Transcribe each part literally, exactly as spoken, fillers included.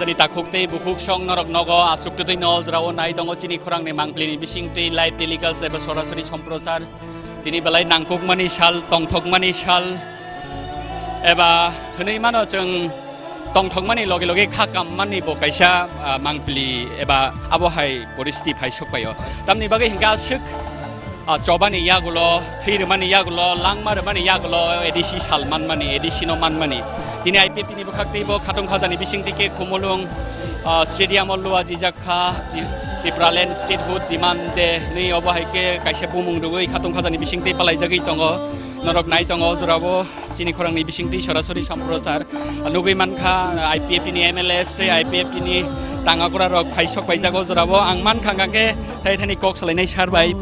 Jani takhuk tei bukhuk song norok nogo aswk twtwi no jorao nai tongo chini khorangni mangpili ni bising tei live telecast eba sorasori somprochar. Tini belai nangkukmani sal, tongthokmani sal, eba hwnwi mano chwng tongthokmani loge loge kha kammani bo kaisa, ah, mangpili eba abo hai poristiti phai sokphaio. Tamni bagwi hinkhe aswk, ah, chobani yagulo, thwi rwmani yagulo, langma rwmani yagulo A D C sal manmani, A D C no manmani. Tini I P F T ni bwkhak tei bo khatung khajani bising twi khe Khumulwng, ah, stadium o lua jijak kha, Ti-, Tipraland Statehood Demand Day hwnwi obo hai khe kaisa bumung rwui khatung khajani bising twi palaijagwi tongo. Norok nai tongo jorabo chini khorangni bising twi sorasori somprochar nugwi mankha, I P F T ni M L A tei I P F T ni tangakura rok phai sok paijago jorabo. Ang mankha hwnkha khe thai thani kok salainai sir bai,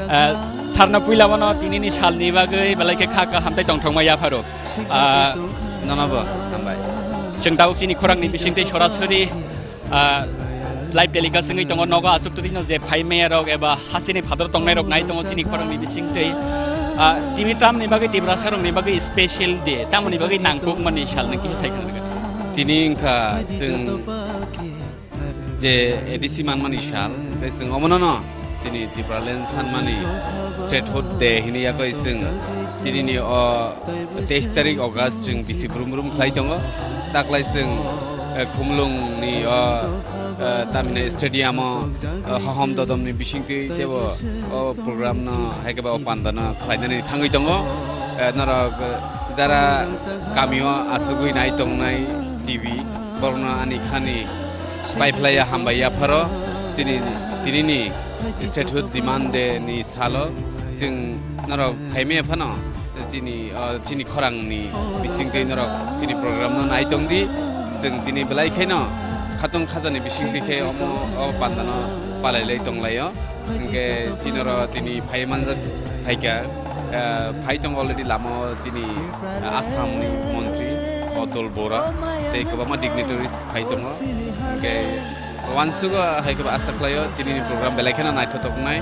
ah, sir no puila bono tinini salni bagwi belai khe kha kaham tei tongthokma yapharo. Ah, nono bo hambai. Chwng tabuk chini khorangni bising twi sorasori, ah, live telecast wngwi tongo, nogo aswk twtwi no je phai maya rok eba hasteni phador tongnai rok nai tongo chini khorangni bising twi. Ah, tini tamni bagwi Tiprasa rokni bagwi special day, tamoni bagwi nangkukmani sal nang kisa sai khna rwgwi. Tini wngkha chwng je A D C manmani sal, tei chwng omono no chini Tipraland sanmani Statehood Day hini yakoi chwng tinini o teis tarik August chwng bisi brum brum khlai tongo. Taklai chwng, eh, Khumulwng ni o, eh, tamni stadium o, eh, hohom dodom ni bisingtwi tebo o program no hai khe ba o panda no khlainani thangwi tongo. Eh, norok, eh, jara kami o asugwi nai tongnai T V, borokno ani khani bai phlaiya hambai yapharo chini tinini Statehood Demand Day ni salo chwng norok phaimaya phano chini, o, chini khorangni bisingtwi norok chini program no nai tongdi. Chwng tini belai kheno khatung khajani bisingtwi khe omo o pandano palailai tonglaio. Hwnkhe chinoro tini phai manjak phaikha, eh, phai tongo already lama o chini, eh, Assam ni montri Atul Bora tei kwbangma dignitaries phai tongo. Hwnkhe uansugo hai khe asa khlaio, tinini program belai kheno naithotok wngnai.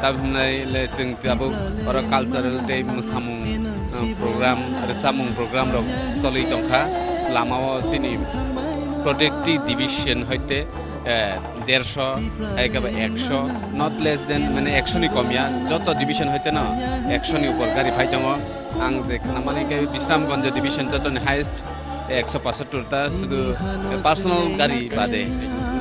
Tamhinai le chwng tabuk oro cultural tei mwsamung, eh, program, rwchapmung program rok choli tongkha. Lama o chini protective division hoite, eh, derso, hai khe ba ekso, not less than, mane, ekso ni kom ya, joto division hoite no ekso ni upor gari phai tongo. Ang je khnamani khe Bisramganj division jotoni highest, ekso pochattor ta, sudu personal gari bade,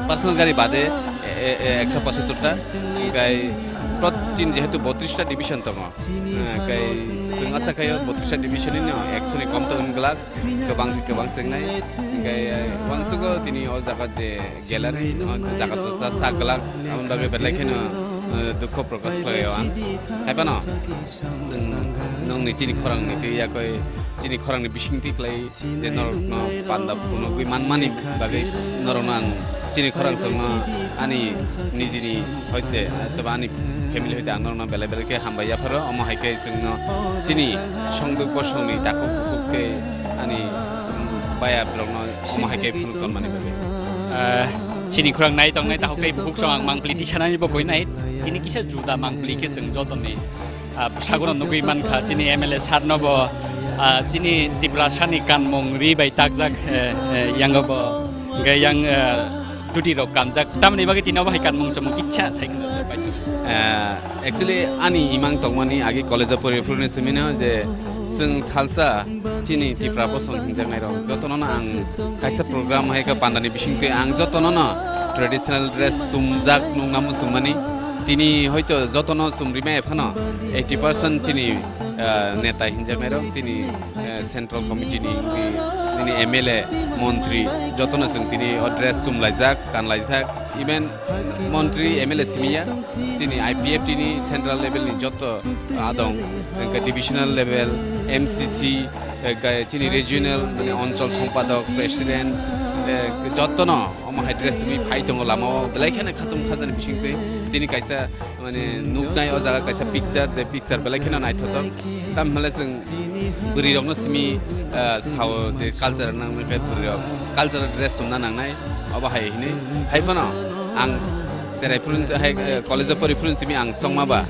personal gari bade, e, e, e, ekso pochattor ta, hwnkhe prot-, chin jehetu botris ta division tongo, hwnkhe chwng asa khaio botris ta division ni no ekso ni kom tong glak. Kwbang khe kwbang swngnai. Hwnkhe, eh, uansugo tini o jaga je gallery, o jaga chucha sak glak, aboni bagwi belai kheno, eh, dukho prokash khlaio ang. Hai phano, chwng nongni chini khorangni twi yakoi chini khorangni bisingtwi khlai je norokno panda phunugwi manmani bagwi norokno ang chini khorang songno ani nijini hoite, eh, toba ani family hoite ang norokno belai belai khe hambai yapharo. Omo hai khe chwngno chini songduk bosongni takhuk bukhuk tei ani, um, baya borokno omo hai khe phunuk tonmani bagwi. Eh, chini khorang nai tongnai takhuk tei bukhuk song ang mangpili tisanani bo koinai. Tini kisa juda mangpili khe chwng jotoni, ah, bwsago no nugwi mankha chini M L A sir no bo, ah, chini Tiprasani kanmung ri bai takjak, eh, eh, yango bo hwnkhe yang, eh, duty rok kanjak, tamni bagwi tini obo hai kanmung chumung kisa sai khna bai. Eh, actually, ani imang tongmani agi college o pori phuruni simi no je chwng salsa chini Tipra bosong hinjaknai rok jotono no ang kaisa program hai khe pandani bisingtwi ang jotono no traditional dress chumjak nungna muchungmani. Tini hoito jotono chumrimai phano eighty percent chini, eh, neta hinjaknai rok chini, eh, Central Committee ni wngwi nini M L A, montri jotono chwng tini o dress chumlaijak, kanlaijak, even montri, M L A simiya, chini I P F T ni central level ni joto adong, hwnkhe divisional level, M C C, hwnkhe chini regional, mane, onchol sompadok, president, eh, jotono omo hai dress chumui phai tongo lama o, belai kheno khatung khajani bisingtwi tini kaisa mane nuknai o jaga kaisa picture, je picture belai kheno naithothok. Tamhinle chwng bwrwi rokno simi, ah, sao je culture nang nang khe bwrwi rok cultural dress chumna nangnai, obo hai hini. Hai phano ang Cherai phuru hai, eh, college o pori phuru simi ang songma ba,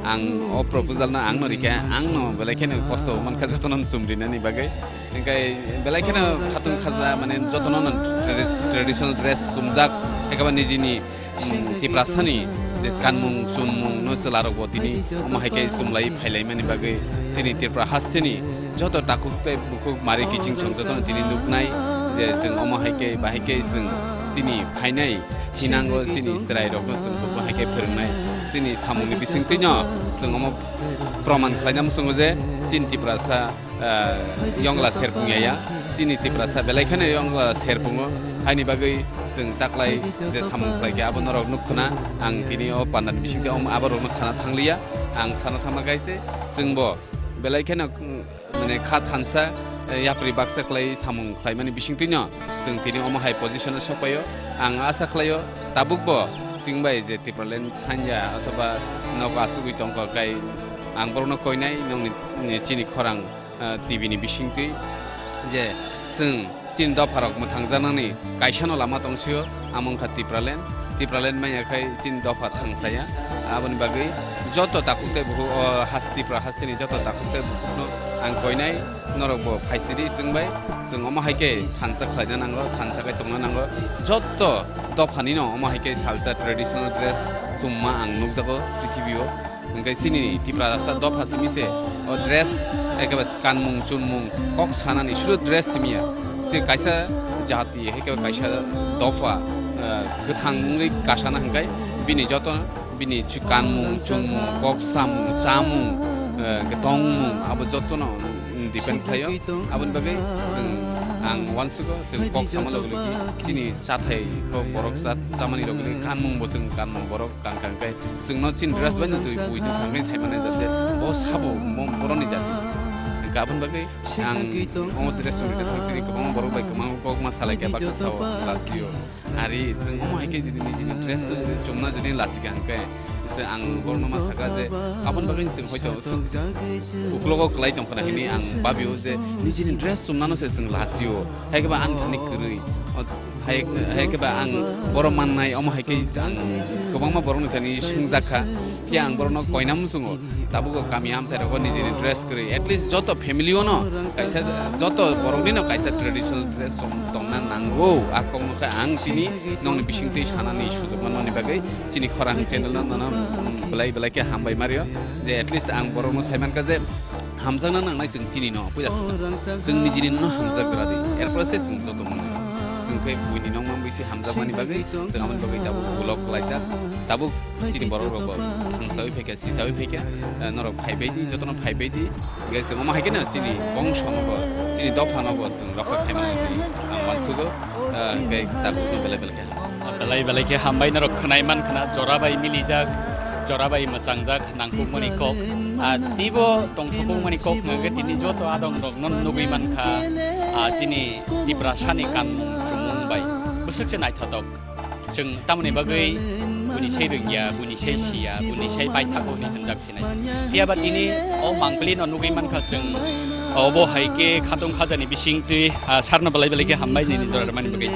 ang o proposal no ang no rikha, ang no belai kheno kosto mankha jotono chumrinani bagwi. Hingkai belai kheno khatung khaja mane jotono no tradi-, traditional dress chumjak, ekaba nijini, mm, Tiprasani je kanmung chunmung no chwla rok bo tini omo hai khe chumlai phailaimani bagwi chini Tripura hasteni joto takhuk tei bukhuk mari kiching song jotono tini nuknai je chwng omo hai khe bahai khe chwng chini phainai hinango chini chwrai rokno chwng buphang hai khe phwrwngnai. Chini samungni bisingtwino chwng omo proman khlaina muchungo je chini Tiprasa, ah, yongla serpung ya ya. Chini Tiprasa belai kheno yongla serpungo. Haini bagwi chwng taklai je samung khlai khe abo norok nuk khna. Ang tini o pandani bisingtwi omo abo rokno sana thangliya. Ang sana thangma kaise chwngbo belai kheno, mm, mane kha thansa, eh, yapri baksa khlai samung khlaimani bisingtwino chwng tini omo hai position o sokpaio. Ang asa khlaio tabukbo chwng bai je Tipraland sanya othoba nogo asugwi tongkha kai ang borokno koinai nongni, ni chini khorang, eh, T V ni bisingtwi je chwng chini dopharok mwthangjaknani kaisano lama tongsio, amo wngkha Tipraland. Tipraland manya khai chini dopha thangsaya. Aboni bagwi joto takhuk tei bukhuk o has-, Tripura hasteni joto takhuk tei bukhukno ang koinai, norok bo phaisidi chwng bai. Chwng omo hai khe thansa khlaina nango, thansa khe tongna nango. Joto dophanino omo hai khe salsa traditional dress chumma ang nukjago prithibio. Hwnkhe chini Tiprasa dopha simi se o dress, ekebe kanmung chunmung kok sanani sudu dress simi ya. Se kaisa jati, ekebe kaisa dopha, eh, kwthang wngwi kasana hwnkhe bini joto bini chu-, kanmung chunmung kok samung chamung, eh, hwnkhe tongmung abo jotono depend khlaio. Aboni bagwi chwng, ang uansugo chwng kok sama logi logi chini chathai kok borok cha-, chamani rok kanmung bo chwng kanmung borok kan kan khe chwngno chini dress bai no twi bui nukha hwnwi sai mane jate bo sabo mo-, boroni jati. Hwnkhe aboni bagwi ang omo dress chumui khe thang chini kwbangma borok bai kwbangma kok ma salai khe baksa sao lasio. Ari chwng omo hai khe jodi nijini dress no jodi chumna jodi lasika hwnkhe se ang borokno ma saka je aboni bagwi chwng hoito uklogo kwlai tongkhna hwnwi ang babio je nijini dress chumnano se chwng lasio. Hai khe ba ang thani kwrwi. Hai, hai khe ba ang borok mannai, omo hai khe ang kwbangma borokni thani swngjak kha. Phiya ang borokno koina muchungo. Tabuk o kami amchai rogo nijini dress kwrwi. At least joto family o no kaisa, joto borokni no kaisa traditional dress tong-, tongna nango. A kokno khe ang tini nongni bisingtwi sanani sujuk manmani bagwi chini khorang channel no nono belai belai khe hambai mario. Je at least ang borokno sai mankha je hamjakna nangnai chwng chini no, puila swkang. Chwng nijini no hamjak gra di. Erpore se chwng joto mwnwi. Chwng khe buini nokma bisi hamjakmani bagwi, chwng aboni bagwi tabuk vlog khlaijak. Tabuk chini borok rok bo thangsawi phaikha, sisawi phaikha, eh, norok phaibai di, jotono phaibai di. Hingke chwng omo hai kheno chini bongso no bo, chini dopha no bo chwng rokha khaimani hwnwi ang uansugo, eh, hingke tabuk no belai belai khe. Belai belai khe hambai norok khwnai man khna, jora bai milijak, jora bai mwchangjak, nangkukmani kok. Ah, teibo tongthokmani kok hwnkhe tini joto adong rok no nugwi mankha, ah, chini Tiprasani kanmung chumung bai bwswk se naithotok. Chwng tamoni bagwi buini sai rwngya, buini sai siya, buini sai paithago hinwi hwnjak sinai. Phiya ba tini o mangpili no nugwi mankha chwng obo hai khe khatung khajani bisingtwi, ah, sarno belai belai khe hambai nini jora rwmani bagwi.